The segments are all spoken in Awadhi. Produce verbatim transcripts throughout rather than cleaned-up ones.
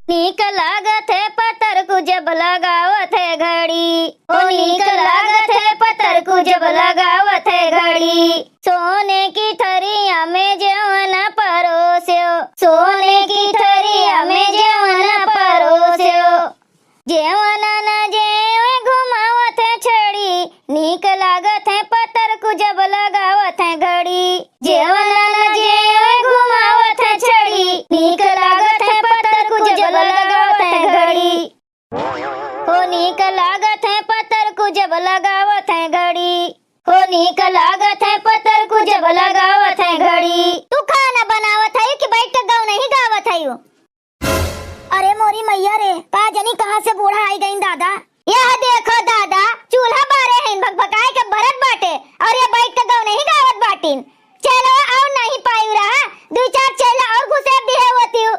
नीक लागत है पतरकु जब लगावत है घड़ी, ओ नीक लागत है पतरकु जब लगावत है घड़ी। सोने की थरिया में जेवन परोस्यो, सोने की थरिया में जेवन परोस्यो। जेवन न जेवे घुमावत है छड़ी, नीक लागत है पतरकु जब लगावत है घड़ी। जेवन न जेवे घुमावत है छड़ी, नीक लागत है पतरकु जब लगावत है घड़ी। हो नीक लागत है पतरकु जब लगावत है घड़ी, हो नीक लागत है पतरकु जब लगावत है घड़ी। तू खाना बनावत है कि बैठ के गौनही गावत है? अरे मोरी मइया रे, का जनी कहाँ से बूढ़ा आई गईन दादा। यह देखो दादा, चूल्हा बारे हइन, भकभकाए के बरत बाटे, और ये बैठ के गौनही गावत बाटिन। चेलवा और नहीं पायु रहा, दुइ चार चेला और घुसेर दिहे होतिउ।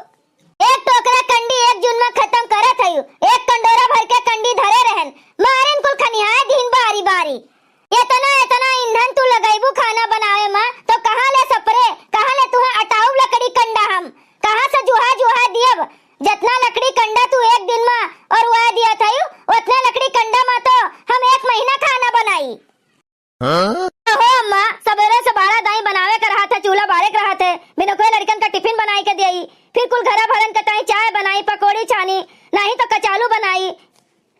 एक टोकरा कंडी एक जून में खतम करत हयु, एक कंडोरा भर के कंडी धरे रहन, मारेन कुल खनिहाए दिहिन बारी बारी। एतना, एतना ईंधन तू लगइबू खाना बनावे मा, तो कहाँ ले सपरे, कहाँ ले तुहें अटाउब लकड़ी कंडा हम, कहाँ से जुहा जुहा दियब? जतना लकड़ी कंडा तू एक दिन मा ओरुआ दियत हयू, ओतने लकड़ी कंडा मा तो हम एक महीना खाना बनाई। हाँ? हो अम्मा, सबेरे से बाड़ा दाई बनावे के रहत है, चूल्हा बारे के रहत है, बिनोखवे लड़कन का टिफिन बनाई के देई, फिर कुल घरा भरन के ताई चाय बनाई, पकौड़ी छानी, नाही तो कचालू बनाई।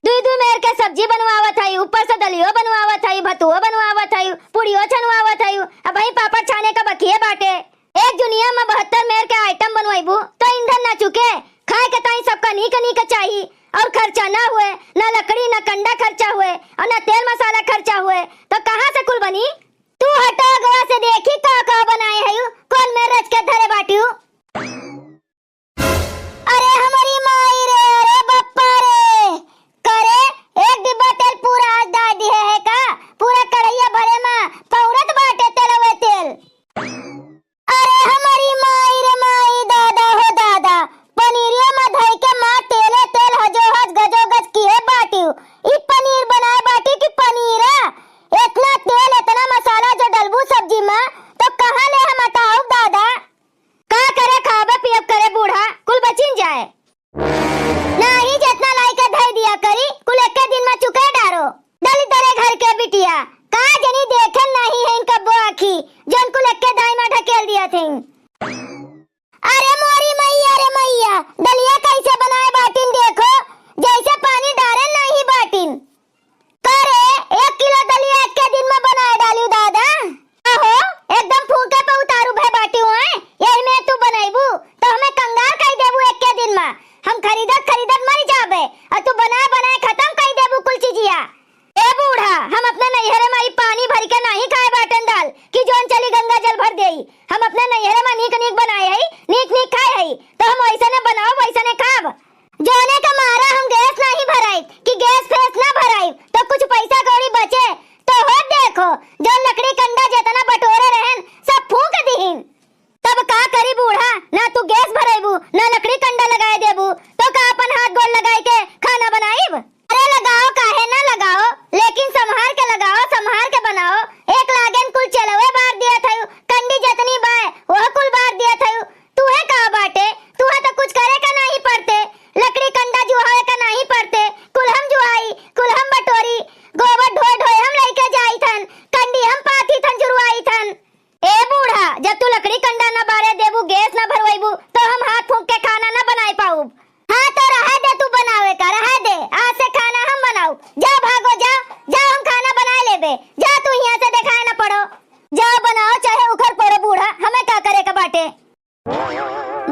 दुई दुई मेर के सब्जी बनवावत हई, ऊपर से दलियो बनवावत हई, भतुओ बनवावत हई, पुड़ियो छनवावत हई। अबहीं पापड़ छाने का बकिए बाटे। एक जुनिया में बहत्तर मेर के आइटम बनवाइबू तो ईंधन ना चुके। खाए के ताई सबका नीक नीक चाही और खर्चा ना हुए, ना लकड़ी ना कंडा खर्चा हुए और ना तेल मसाला खर्चा हुए, तो कहाँ से कुल बनी? तू हटो अगवा से, देखी का का बनाए हयू, कौन मेर रच के धरे बाटियू। अरे हमरी माई रे, अरे बप्पा रे, करे एक डिब्बा तेल पूरा आज डाल दिहे है का? पूरा कढ़ैया भरे मा पौरत बाटे तेलवे तेल। अरे हमरी माई रे माई, दादा हो दादा, पनीरिया मा धई के मा तेले तेल हजो हज गजो गज किहे बाटियू। ई पनीर बनाए बाटी कि पनीरा? एतना तेल, एतना मसाला जो डलबू सब्जी मा, तो कहाँ ले हम अटाउब दादा? का करे खाबे पियब करे बूढ़ा, कुल बचिन जाए। नाही जेतना लाइके धई दिया करी, कुल एक्के दिन मा चुके डारो। दलिदरे घर के बिटिया, का जनी देखेन नाही है इनका बो आँखी, जौन कुल एक्के दाई मा ढकेल दिया थे। अरे मोरी मइया रे मइया, दलिया कैसे बनाए बाटिन देखो, जैसे पानी डारे नाही बाटिन। करे, एक किलो दलिया एक्के दिन मा बनाए डालियू दादा। आहो, एकदम फूके पे उतारू भय बाटियू हैं। यही में तू बनइबू, तो हमें कंगाल कइ देबू एक्के दिन मा। हम खरीदत खरीदत मरि जाबे, और तू बनाए बनाए खतम कइ देबू कुल चीजिया। ए बूढ़ा, हम अपने नैहरे मा ई पानी भरि के नाही खाए बाटेन दाल, कि जौन चली गंगा जल भर देई। हम अपने नैहरे मा नीक नीक बनाए हई, नीक नीक खाए हई, तो हम वैसने बनाउब, वैसने खाब। जौने के मारा हम गैस नाही भराइब कि गैस फैस ना भराइब, तो कुछ पैसा कौड़ी बचे तो होत देखो, जौन लकड़ी कंडा जेतना बटोरे रहन, सब फूँक दिहिन। तब का करी बूढ़ा, ना तू गैस भरइबू, ना लकड़ी कंडा लगाए देबू, तो का अपन हाथ गोड़ लगाए के खाना बनाइब? अरे लगाओ, काहे ना लगाओ, लेकिन सम्हार के लगाओ, सम्हार के बनाओ। एक लागेन कुल चेलवे बार दिया थयू, कंडी जतनी बाय, वह कुल बार दिया थयू। तुहे का बाटे, तुहे तो कुछ करे का नाही पड़ते, लकड़ी कंडा जुहावे का नाही पड़ते, कुल हम जुहाई, कुल हम बटोरी, गोबर ढोए ढोए हम लइके जाई थन, कंडी हम पाथी थन, जुरवाई थन। ए बूढ़ा, जब तू लकड़ी कंडा ना बारे देबू, गैस ना भरवइबू, तो हम हाथ फूँक के खाना ना बनाए पाउब। हाँ तो रहे दे तू बनावे का, रहे दे, आज से खाना हम बनाउब। जा भागो, जा, जा हम खाना बनाए लेबे, जा तू हियाँ से देखाए ना पड़ो, जा बनाओ चाहे उखर पड़ो बूढ़ा, हमें का करे का बाटे।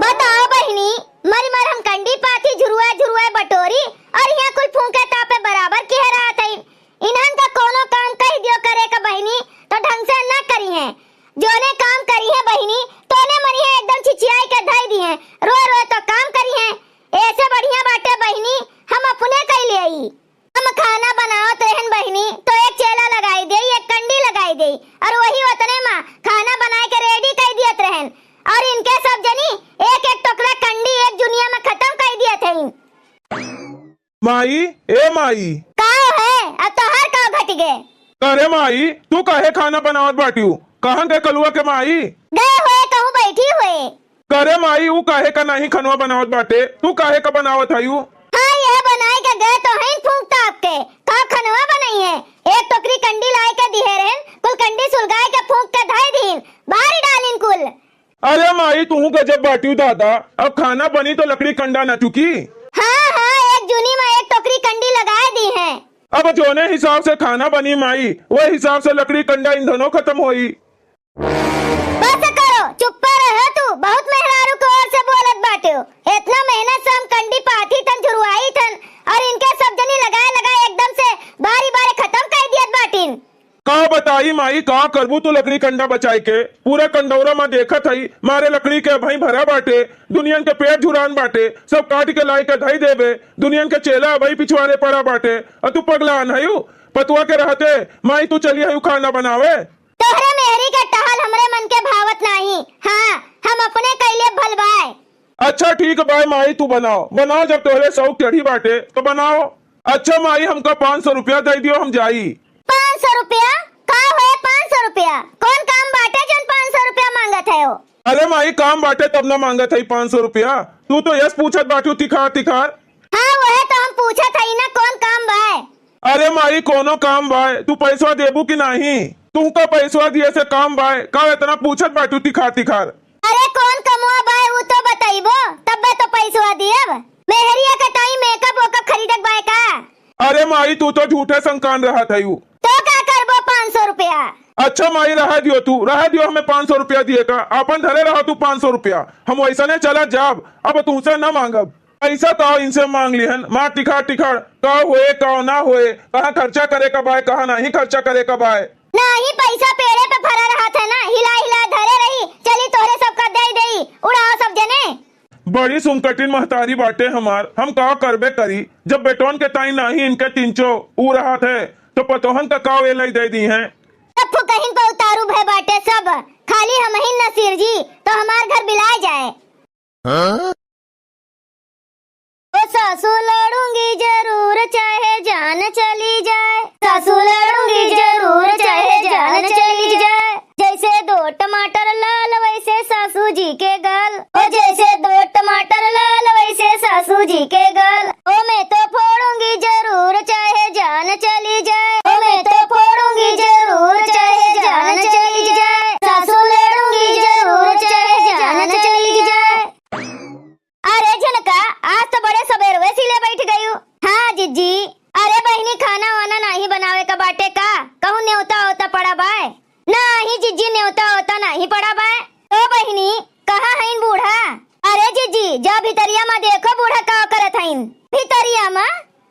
बताओ बहिनी, मरि मरि हम कंडी पाथी झुरुआ झुरुआ बटोरी और हियाँ कुल फूँके तापे बराबर किहे रहत हई। इन्हन का कौनो काम कहि दियो करे का बहिनी तो ढंग से ना करिहें। जौने काम करिहें बहिनी तौने मरिहें एकदम चिचियाई के धई दिहें। रोए रोए तो काम करिहें। ऐसे बढ़िया बाटे बहिनी हम अपने कइ लेई। हम खाना बनावत रहन बहिनी, तो एक चेला लगाई देई, एक कंडी लगाई देई, और वही ओतने मा खाना बनाए के ready कइ दियत रहन, और इनके सब जनी एक एक टोकरा कंडी एक जुनिया मा खतम कइ दियत हई। माई, ए माई। का है? अब तोहार का घटि गे? अरे माई, तू काहे खाना बनावत बाटियू? कहाँ गए कलुआ के माई? गए होए कहूँ बैठी होए। करे माई, ऊ काहे का नाहीं खनवा बनावत बाटे, तू काहे का बनावत हयू? हाँ, यह बनाए के गए तो हईन फूंक ताप के, का खनवा बनइहें? एक टोकरी कंडी लाए के दिहे रहेन, कुल कंडी सुलगाए के फूंक के धइ दीन, बाहरी डालिन कुल। अरे माई, तुहू गजब बाटिउ दादा, अब खाना बनी तो लकड़ी कंडा ना चुकी। हाँ, हाँ, एक जूनी मा एक टोकरी कंडी लगाए दीहें। अब जौने हिसाब से खाना बनी माई, वह हिसाब से लकड़ी कंडा ईंधनो खतम होई। बस करो, चुप्पा रहो तू, बहुत मेहरारू के ओर से बोलत बाटेउ। इतना मेहनत से हम कंडी पाथी थन, झुरवाई थन, और इनके सब जनी लगाए लगाए एकदम से बारी बारी खतम कर दियत बाटिन। का बताई माई, का करबू तू लकड़ी कंडा बचाई के? पूरा कंडौरा मा देखत हई, मारे लकड़ी के अबहीं भरा बाटे, दुनियन के पेट झुरान बाटे, सब काट के लाई के धई देबे, दुनियन के चेला अबहीं पिछवारे पड़ा बाटे, और तू पगलान हयू। पतुआ के रहते माई तू चली हयू खाना बनावे। तोहरे मेहरी के टहल हमरे मन के भावत नाही। हाँ, हम अपने कैले भलबाए। अच्छा ठीक बाय माई, तू बनाओ, बनाओ, जब तोहरे शौक चढ़ी बाटे तो बनाओ। अच्छा माई, हमका पाँच सौ रुपया दे दियो, हम जाई। पाँच सौ रुपया? का होए पाँच सौ रुपया? कौन काम बाटे जौन पाँच सौ रुपया मांगत है हो? अरे माई, काम बाटे तब ना मांगत है पाँच सौ रुपया। तू तो यस पूछत बाटू तिखार तिखार। हाँ, वहे तो हम पूछत हई ना, कौन काम बाय? अरे माई, कोनो काम बाय? तू पैसवा देबू कि नाही? तुमका पैसवा दिए से काम बाय? का इतना पूछत बाटू तिखार तिखार? अरे कौन कमवा बाय, उ तो बतइबो, तब्बे तो पैसवा दियब। मेहरिया के ताई मेकअप वेकअप खरीदक बाय का? अरे माई, तू तो झूठे संकान रहत हयू। तो का करबो पाँच सौ रुपया? अच्छा माई, रहा दियो तू, रहा दियो, हमें पाँच सौ रुपया दिए का, आपन धरे रहा तू पाँच सौ रुपया, हम वैसने चला जाब, अब तुमसे न मांगब। पैसा तो इनसे मांग लिहन, मार टिखार टिखार, का होए, का ना होए, कहाँ खर्चा करे का बाय, कहाँ नाही खर्चा करे का बाय। नाही पैसा पेड़े पे फरा रहत है ना, हिला हिला धरे रही, चली तोहरे सबका दे देई, उड़ाओ सब जने। बड़ी सुमकटिन महतारी बाटे हमार, हम का करबे करी, जब बेटवन के ताई नाही इनके तिनचो ऊ रहत है, तो पतोहन का का वे लई दे दीहें। सब फुकहिन पे उतारू भय बाटे सब, खाली हमहिन न सिरजी, तो हमार घर बिलाए जाए। हाँ? ओ सासू लड़ूंगी जरूर चाहे जान चली जाए, सासू लड़ूंगी जरूर चाहे जान चली जाए। जैसे दो टमाटर लाल वैसे सासू जी के गाल, ओ जैसे दो टमाटर लाल वैसे सासू जी के गाल। ओ मैं तो फोड़ूंगी जरूर चाहे जान चली जाए, ओ मैं तो फोड़ूंगी जरूर चाहे जान चली जाए, सासू लड़ूंगी जरूर चाहे जान चली जाए। अरे झिनका, आज तो बड़े सबेरवे सिले बैठ गयू। हाँ जिज्जी। अरे बहिनी, खाना वाना नाही बनावे का बाटे का? कहूँ नेवता ओता पड़ा बाय? नाही जिज्जी, नेवता ओता नाही पड़ा बाय। ओ बहिनी, कहाँ हईन बूढ़ा? अरे जिज्जी, जा भितरिया मा देखो बूढ़ा का करत हईन। भितरिया मा?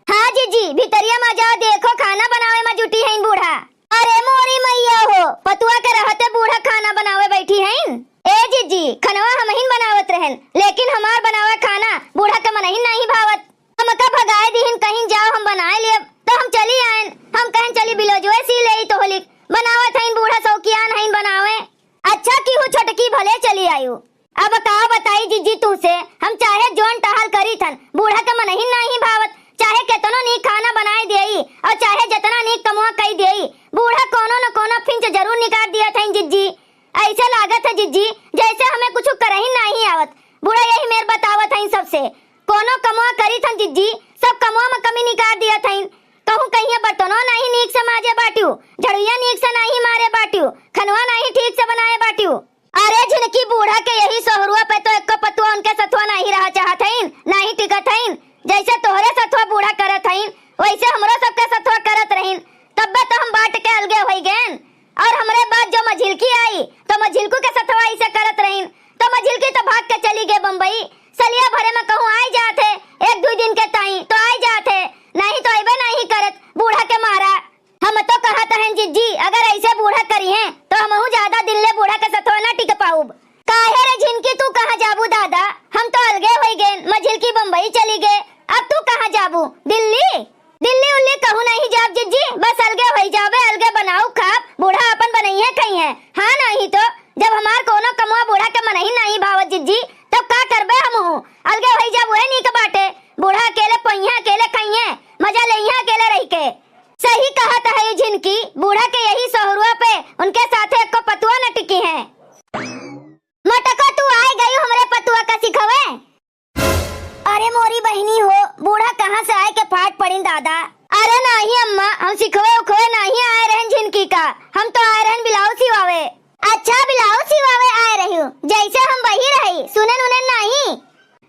हाँ जिज्जी, भितरिया मा जा देखो, खाना बनावे मा जुटी हईन बूढ़ा। अरे मोरी मैया हो, पतुआ के रहते बूढ़ा खाना बनावे बैठी हईन। ए जिज्जी, खनवा हमहिन बनावत रहन, लेकिन हमार बनावा खाना बूढ़ा के मनहिन नाही भावत। हमका भगाए दिहिन, कहिन जाओ हम बनाए लेब, तो हम चली आयन। हम कहन चली ब्लाउजवे सी लेई तो होलिक, बनावत हईन, बूढ़ा शौकियान हईन बनावे। अच्छा किहू छोटकी भले चली आयु। अब का बताई जिज्जी तुहसे, हम चाहे जौन टहल करी थन, बूढ़ा के मनहिन नाही भावत, चाहे केतनो नीक खाना बनाई देई और चाहे जेतना नीक कमवा कई देई, बूढ़ा कोनो न कोनो फिंच जरूर निकाल दियत हईन जिज्जी। ऐसे लागत है जिज्जी, जैसे हमें कुछ करहिन नाही आवत। बूढ़ा यही मेर बतावत हईन सबसे, कोनो कमवा करी थन जिज्जी, सब कमवा में कमी निकाल दियत हईन। कहूँ कहिया बर्तनो नाही नीक से माजे बाटियो, झड़ुइया नीक से नाही मारे बाटियो, खनवा नाही ठीक से बनाए बाटियो। अरे झिनकी, बूढ़ा के यही सोहरुआ पे तो एको पतुआ उनके सथुआ नाही रहा चाहत हईन, नाही टिकत हईन। जैसे तोहरे सथुआ बूढ़ा करत हईन, वैसे हमरो सबके सथुआ करत रहीन, तब्बे तो हम बाँट के अलगे होई गएन। और हमरे बाद जो मझिलकी आई, तो मझिलकू के सथुआ ऐसे करत रहीन, तो मझिलकी तो भाग के चली गए बम्बई। सलिया भरे में कहूँ आई जात है, एक दुई दिन के ताई तो आई जात है, नाही तो अइबे नाही करत बूढ़ा के मारा। हम तो कहत हन जिज्जी, अगर ऐसे बूढ़ा करिहें, तो हमहू ज्यादा दिन ले बूढ़ा के सथवा ना टिक पाउब। काहे रे झिनकी, तू कहाँ जाबू दादा? हम तो अलगे होई गएन, मझिलकी बम्बई चली गए, अब तू कहाँ जाबू? दिल्ली? दिल्ली उल्ली कहूँ नहीं जाब जिज्जी, बस अलगे होई जाबे, अलगे बनाउब खाब, बूढ़ा अपन बनइहें खइहें। हाँ नहीं तो, जब हमार कोनो कमवा बूढ़ा के मनही नहीं भावत जिज्जी, तब का करबे हमहू? अलगे होई जाब, उहे नीक बाटे। बूढ़ा अकेले पोइहें, अकेले खइहें, मजा लेइहें अकेले रहि के। सही कहत है ई झिनकी, बूढ़ा के यही सोहरुआ पे उनके साथे एको पतुआ न टिकी है। मटको, तू आए गयू हमरे कहाँ से आए के फाट पड़िन दादा? अरे नाहीं अम्मा, हम सिखवे उखवे नाहीं आए रहन झिनकी का, हम तो आए रहन ब्लाउज सिवावे। अच्छा, ब्लाउज सिवावे आए रहिउ, जैसे हम बहिर हई, सुनेन उनेन नाहीं।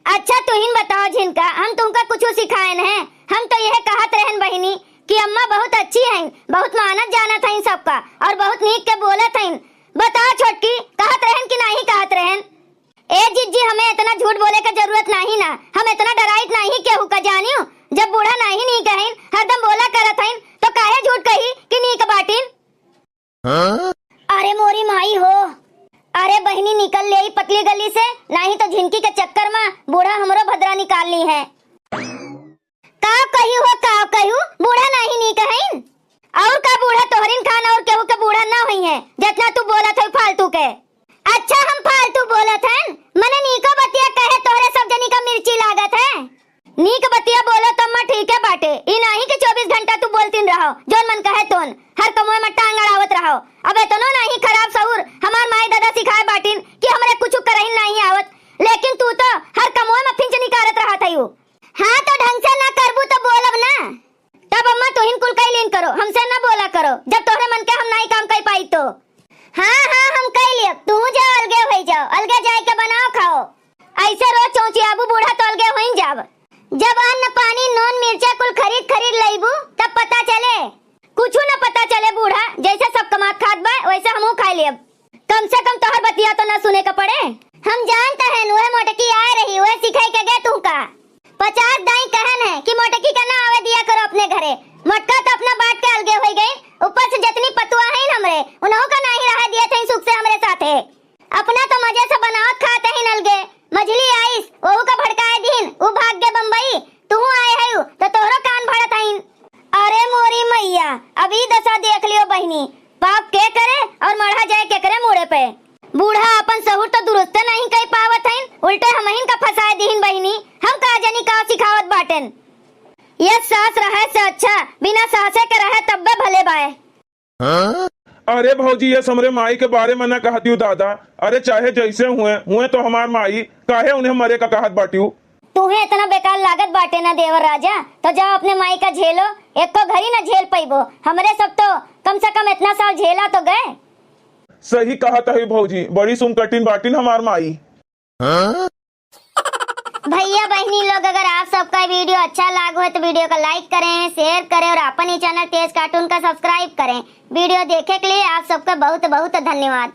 अच्छा, तुहिन बताओ झिनका, हम तुमका कुछु सिखाएन है? हम तो यह कहत रहन बहिनी कि अम्मा बहुत अच्छी हईन, बहुत मानत जानत हईन सबका, और बहुत नीक के बोलत हईन। बताओ छोटकी, कहत रहन कि नाहीं कहत रहन? ए जिज्जी, हमें इतना झूठ बोले का जरूरत नाहीं ना, हम इतना डराइत नाहीं केहू का, जानिउ। जब बूढ़ा नाहीं नीक हईन, हरदम बोला करत हईन, तो काहे झूठ कही कि नीक बाटिन? अरे मोरी माई हो, अरे बहिनी निकल लेई पतली गली से, नाहीं तो झिनकी के चक्कर मा बूढ़ा हमरो भद्रा निकाल ली है। का कहिउ हो, का कहिउ, बूढ़ा नाहीं नीक हईन? और का बूढ़ा तोहरिन खान और केहू के बूढ़ा ना होइहैं, जतना तू बोलत हऊ फालतू के। अच्छा हम फालतू बोलत हन? मने नीको बतिया कहे तोहरे सब जनी का मिर्ची लागत है। नीक बतिया बोलो त अम्मा ठीके बाटे, ई नाहीं कि चउबीस घंटा तू बोलतिन रहो, जौन मन कहे तोन, हर कमवे मा टांग अड़ावत रहो। अब एतनो नाहीं खराब सहूर हमार माई दादा सिखाए बाटिन कि हमरे कुछु करहिन नाहीं आवत, लेकिन तू तो हर कमवे मा फिंच निकारत रहत हऊ। हाँ तो ढंग से ना करबू तो बोलब ना। तब अम्मा तुहिन कुल कई लीन करो, हमसे ना बोला करो, जब तोहरे मन के हम नाहीं काम कई पाई तो। हाँ, हाँ, हम कई लियब, तू जाओ, अलगे होई जाओ, अलगे जाए के बनाओ खाओ। ऐसे रोज चौंचियाबू बूढ़ा तो अलगे होइन जाब। जब अन्न पानी नून मिर्चा कुल खरीद खरीद लईबू तब पता चले। कुछु न पता चले बूढ़ा, जैसे सब कमात खात बा वैसे हमहू खाई लेब। कम से कम तोहर बतिया तो ना सुने के पड़े। हम जानत हन, उहे मोटकी आए रही, उहे सिखाई के गे तू का। पचास दाई कहन है कि मोटकी का ना आवे दिया करो अपने घरे। मोटका तो अपना बात के अलगे होई गई, ऊपर से जतनी पतुआ हईन हमरे, उनहू का नाहीं रहे दिए थे सुख से हमरे साथे। अपना तो मजे से बनावत खात हईन अलगे, मझली आइस, ओहू का भड़काए दीन, ऊ भाग गे बम्बई, तुहू आए हऊ, तो तोहरो कान भरत हईन। अरे मोरी मैया, अब ई दशा देख लियो बहिनी, पाप के करे और मढ़ा जाए केकरे मुड़े पे। बूढ़ा अपन सहूर तो दुरुस्ते नाहीं कई पावत हईन, उल्टे हमहिन का फंसाए दीन बहिनी। हम का जनी का सिखावत बाटेन। ये सास रहे से अच्छा बिना सासे के रहे तब्बे भले बाए। अरे भौजी, ये हमरे माई के बारे मा ना कहतिउ दादा। अरे चाहे जैसे हुए, हुए तो हमार माई, काहे उन्हें मरे का कहत बाटिउ? तुहे इतना बेकार लागत बाटे ना देवर राजा, तो जाओ अपने माई का झेलो, एको घड़ी ना झेल पइबो। हमरे सब तो कम से कम इतना साल झेला तो गए। सही कहत हई भौजी, बड़ी सुंकटिन बाटिन हमार माई। भैया बहिनी लोग, अगर आप सबका video अच्छा लाग हो तो video का like करें, share करें और अपन ही channel तेज cartoon का subscribe करें। Video देखे के लिए आप सबका बहुत बहुत धन्यवाद।